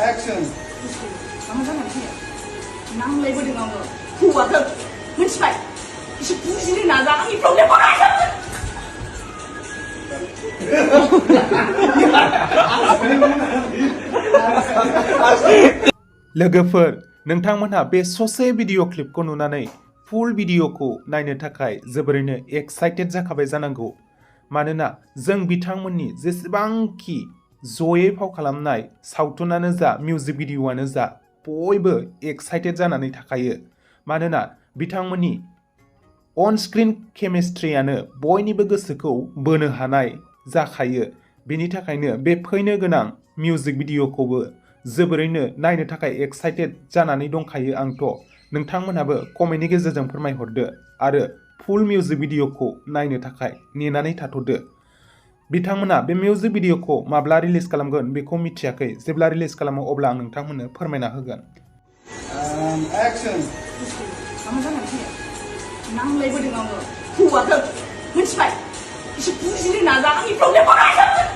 Action. मा जानानै फैया नांलायबोदों आङो हौवाजों मिथिबाय एसे बुजिनो नाजा आंनि प्रब्लेमखौ नायजागोन लोगोफोर नोंथांमोनहा बे ससे भिडिअ क्लिपखौ नुनानै फुल भिडिअखौ नायनो थाखाय जोबोरैनो एक्साइटेड जाखाबाय जानांगौ मानोना जों बिथांमोननि जेसेबांखि जयै फाव खालामनाय सावथुनानो जा मिउजिक भिडिअआनो जा बयबो एक्साइटेड जानानै थाखायो मानोना बिथांमोननि अन स्क्रिन केमिस्ट्रियानो बयनिबो गोसोखौ बोनो हानाय जाखायो बेनि थाखायनो बे फैनो गोनां मिउजिक भिडिअखौबो जोबोरैनो नायनो थाखाय एक्साइटेड जानानै दंखायो आंथ' नोंथांमोनहाबो कमेन्टनि गेजेरजों फोरमायहरदो आरो फुल मिउजिक भिडिअखौ नायनो थाखाय नेनानै थाथ'दो बिथांमोना बे मिउजिक भिडिअखौ माब्ला रिलिज खालामगोन बेखौ मिथियाखै जेब्ला रिलिज खालामो अब्ला आं नोंथांमोननो फोरमायना होगोन Action. मा जानानै फैया नांलायबोदों आङो हौवाजों मिथिबाय एसे बुजिनो नाजा आंनि प्रब्लेमखौ नायजागोन